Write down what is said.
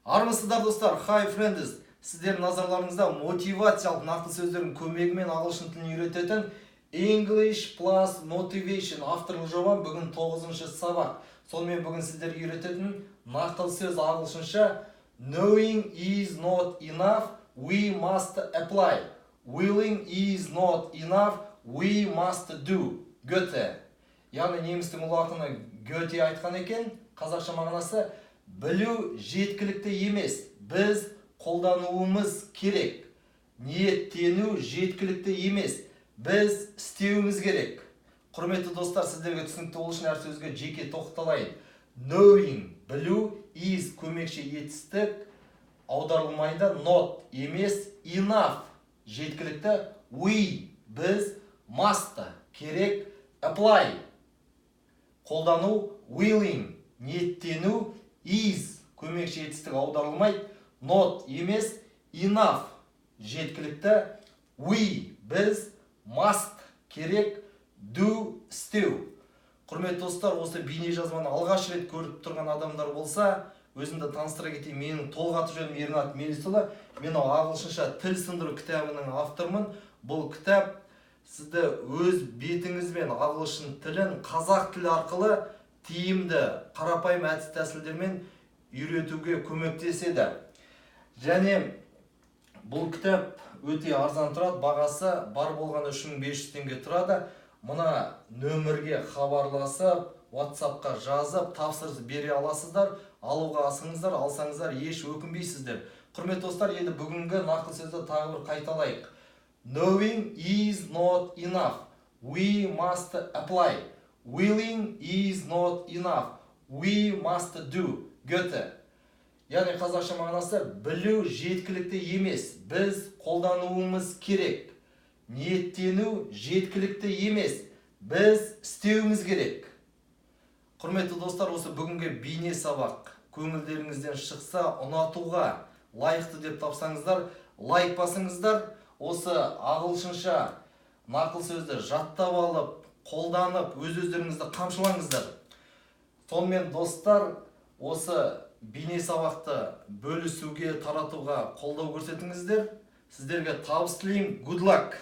Армысыздар, достар! Hi, friends! Сіздердің назарларыңызда мотивациялық нақыл сөздердің көмегімен ағылшын тілін үйрететін English Plus Motivation авторлық жобам. Бүгін тоғызыншы сабақ. Сонымен, бүгін сіздерге үйрететін нақыл сөз ағылшынша: Knowing is not enough, we must apply. Willing is not enough, we must do. Гёте. Яғни немістің ұлы ақыны Гёте айтқан екен. Қазақша мағынасы: білу жеткілікті емес, біз қолдануымыз керек. Ниеттену жеткілікті емес, біз істеуіміз керек. Құрметті достар, сіздерге түсінікті болу үшін әр сөзге жеке тоқталайын. Knowing – білу, is – көмекші етістік, аударылмайды, not – емес, enough – жеткілікті, we – біз, must – керек, apply – қолдану, willing – ниеттену, is – көмекші етістік, аударылмайды, not – емес, enough – жеткілікті, we – біз, must – керек, do – істеу. Құрметті достар, осы бейне жазбаны алғаш рет көріп тұрған адамдар болса, өзімді таныстыра кетейін. Менің толық аты жөнім Ернат Мелісұлы. Мен мынау «Ағылшынша тіл сындыру» кітабының авторымын. Бұл кітап сізді өз бетіңізбен ағылшын тілін қазақ тілі арқылы тиімді, қарапайым әдіс тәсілдермен үйретуге көмектеседі. Және бұл кітап өте арзан тұрады, бағасы бар болғаны 3500 теңге тұрады. Мына нөмірге хабарласып, WhatsAppқа жазып, тапсырыс бере аласыздар. Алуға асығыңыздар, алсаңыздар, еш өкінбейсіздер. Құрметті достар, енді бүгінгі нақыл сөзді тағы бір қайталайық. Knowing is not enough, we must apply. Willing is not enough, we must do. Гёте. Яғни қазақша мағынасы: білу жеткілікті емес, біз қолдануымыз керек. Ниеттену жеткілікті емес, біз істеуіміз керек. Құрметті достар, осы бүгінгі бейне сабақ көңілдеріңізден шықса, ұнатуға лайықты деп тапсаңыздар, лайк басыңыздар. Осы ағылшынша нақыл сөзді жаттап алып, қолданып, өз өздеріңізді қамшылаңыздар. Сонымен, достар, осы бейне сабақты бөлісуге, таратуға қолдау көрсетіңіздер. Сіздерге табыс тілеймін. Good luck!